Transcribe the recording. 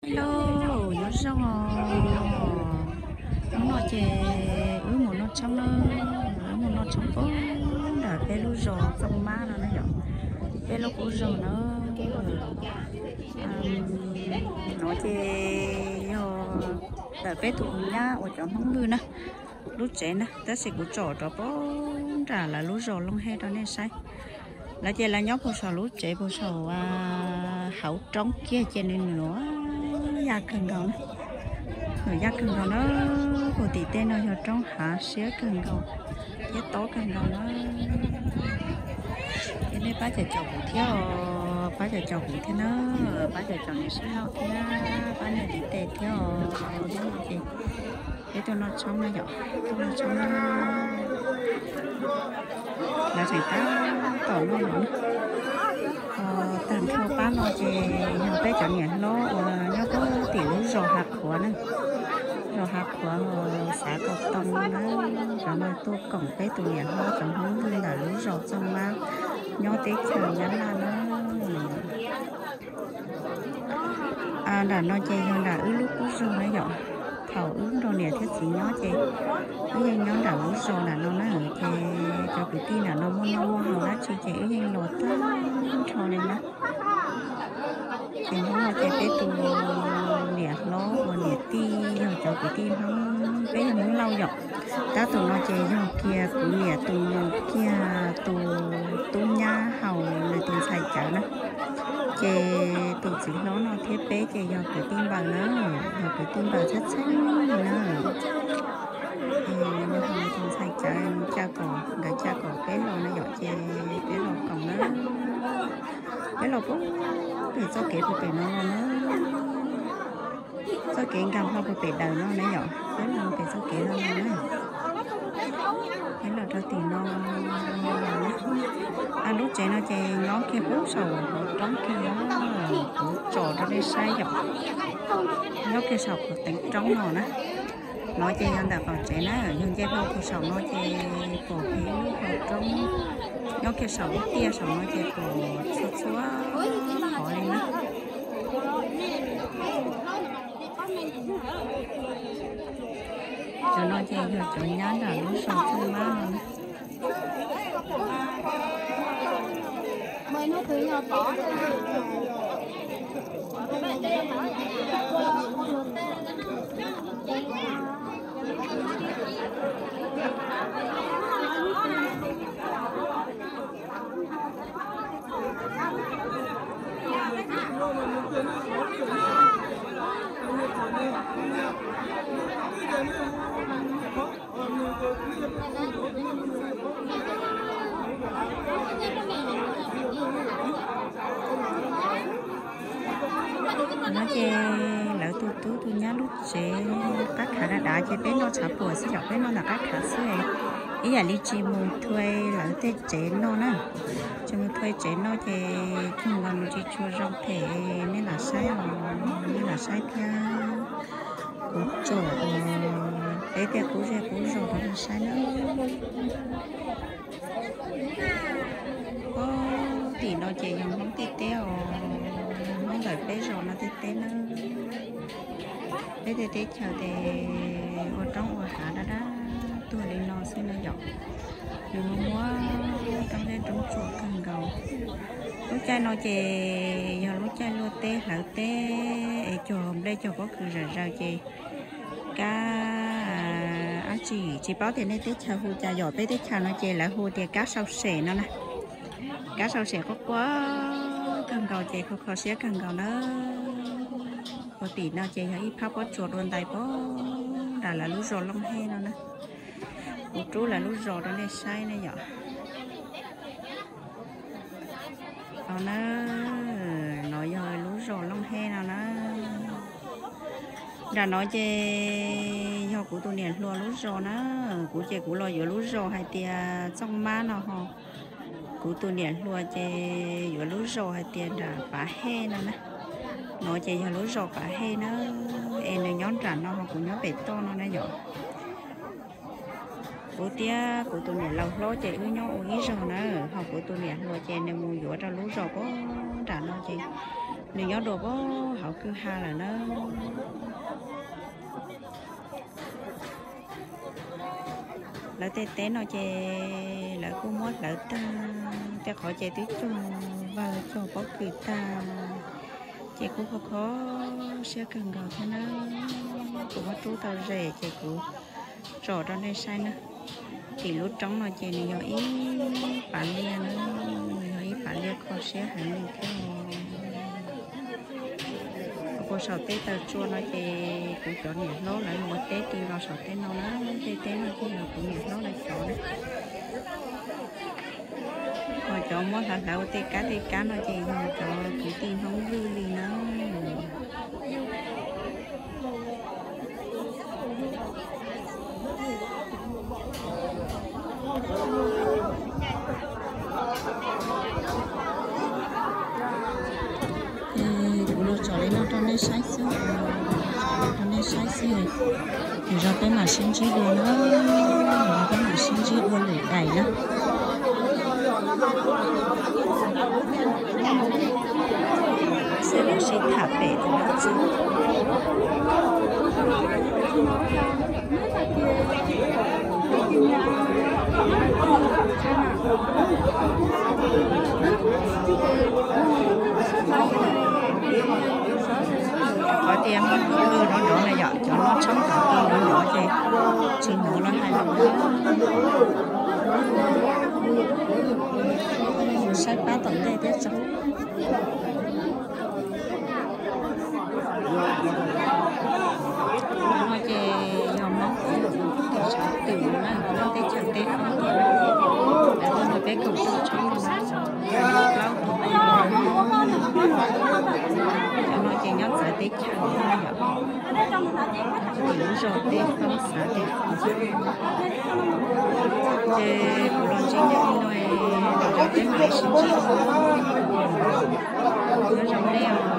Hello, nyob zoo os. Hnub no ces wb mus noj tshoob na, wb mus noj tshoob pem nram peb lub zos Txooj Mab no na yom, peb lub qub zos na. No ces yog ntawm peb tus nyab uas cov Hmoob Lwj na lub tsev na, tab sis kuv tsom rov pem nram lawv lub zos Looj Hej rau nej saib. Lawv ces lawv nyob puag saum lub tsev puag saum hauv roob kiag ces nws nws yaj kawg nkaus na. Nws yaj kawg nkaus na, puag tim tej no yog roob hav siab kawg nkaus thiab tob kawg nkaus na. Ces nej pab caum caum kuv thiab os, pab caum caum kuv thiab na, pab caum caum niam Sib Lauj thiab pab niam Lis Tes thiab os. Ces peb tuaj noj tshoob na yom, tuaj noj tshoob na. Lawv tseem tab tom noj no. Tag nrho pab no ces yog peb cov niam hlob uas nyob puag tim lub zos Hav Qhuav na, zos Hav Qhuav xav Kaus Toom na. Cov no tuaj koom peb tus niam hlob cov Hmoob Lwj ntawm lub zos Txooj Mab nyob teb chaws Nyab Laj na. Nram no ces yog nram wb lub qub zos na yom. Thaum wb nrog niam thiab txiv nyob ces wb yeej nyob nram lub zos nram no na, ces cov kwv tij nram no muaj noj muaj haus dab tsi ces wb yeej los tag nrho li na. Ces hnub no ces peb tus niam hlob uas niam tij yog cov kwv tij Hmoob, peb yog Hmoob Lauj yom. Tab tus no ces yog kiag kuv niam tus kiag tus tub nyab hauv nws tus ntxhais cawv na. Ces tus txiv hlob no thiab peb ces yog kwv tij npaws na, yog kwv tij npaws txheeb txheeb li na. Nws hauv nws tus ntxhais cawv nws ca kom, nkawd ca kom peb los na yom, ces peb los koom na. Peb los puag pem txoj kev puag pem no los na. Txoj kev nkag hlo puag pem daws no na yom, peb los pem txoj kev no los na. Peb los rau tim no. Lub tsev no ces nyob kiag puag saum hauv roob kiag na, kuv tsom rau nej saib yom. Nyob kiag saum qhov teev roob no na. No ces yog ntawm qaum tsev na, yog nce hlo kiag saum no ces pom kiag ib lub hauv roob, nyob kiag saum lub tiaj saum no ces pom txhua txhua qhov li na. Cov no ces yog cov nyab nram lub zos Txooj Mab no. No ces lawv tus tub tus nyab lub tsev qab khav dav dav ces peb noj tshav puam xwb yom, peb noj ntawm qab khav xwb. Ib yam li tsis mus thuê lawv tej tsev noj na, tsis mus thuê tsev noj ces cuag nkaus mus tsis tshua zoo phem, nej lam saib os, nej lam saib thiab. Kuv tsom peb tej qub zej qub zos rau nej saib na. Tim no ces yog Hmoob tej teb os, Hmoob ntawm peb zos no tej teb na. Peb tej teb chaws ces ua roob ua hav dab dab tuag li no xwb na yom. Nws muaj muaj roob zeb roob tsuas kawg nkaus. Lub caij no ces yog lub caij luaj teb hlawv teb es cog nplej cog pob kws zom zaws ces kab, ab tsi, tsis paub tias nej teb chaws hu cas yom, peb teb chaws no ces lawv hu tias kab sau sem no na. Kab sau sem quaj quaj kawg nkaus ces kho kho siab kawg nkaus na. Ua tim no ces yog ib phab pob tsuas dua ntais pem nram lawv lub zos Looj Hej no na. Kuv rub lawv lub zos rau nej saib ne yom. No na, no yog lub zos Looj Hej no na. Nram no ces yog kuv tus niam hluas lub zos na. Kuv ces kuv los yuav lub zos hais tias Txooj Mab no ho. Kuv tus niam hluas ces yuav lub zos hais tias nram Pav Hej no na. No ces yog lub zos Pav Hej na, es nws nyob nram no ho kuv nyob pem toj no na yom. Kuv thiab kuv tus niam laus hlob ces wb nyob ua ib zos na, ho kuv tus niam hluas ces nws mus yuav rau lub zos pem nram no ces Nws nyob dua pem hauv kwj ha lawm na. Lawv tej teb no ces lawv kuj muab hlawv tag, tej qhov ces twb cog vawg cog pob kws tag, ces kuj kho kho siab kawg nkaus thiab na. Kuv muab rub tau ze ces kuv tsom rau nej saib na. Tim lub roob no ces nws yog ib pas liaj na, nws yog ib pas liaj kho siab heev li thiab. Kuv saum tej taw tsua no ces kuv cov niam hlob lawv mus ua teb ti los saum tej no na, tej teb no ces yog kuv niam hlob lawv cov na. Ho cov muab hlawv hlawv ua tej kab tej kab no ces yog cov kwv tij Hmoob Vwj li na. Kuv los tsom li no rau nej saib xwb, rau nej saib xwb. Lwm zaus peb mam sib ntsib dua na, lwm zaus peb mam sib ntsib dua lwm daim na. Xwb lub sij tham pem tau xwb. Qhov tias muaj lub lwj nrov nrov na yom, cov noj tshoob cov nrov nrov ces tsis hnov lawv hais lus. Saib pab tom ntej thiab tso. No ces yog Hmoob teb chaws twm na, Hmoob teb chaws teb Hmoob thiab. Lawv tuaj nrog peb koom tshoob no na. Plaub hau, cov no ces nyob txawv teb chaws na yom. Tim lub zos tej Hmoob xav tias, ces kuv los ntsib nej li no, lwm zaus peb mam sib ntsib dua. Nyob zoo nej os.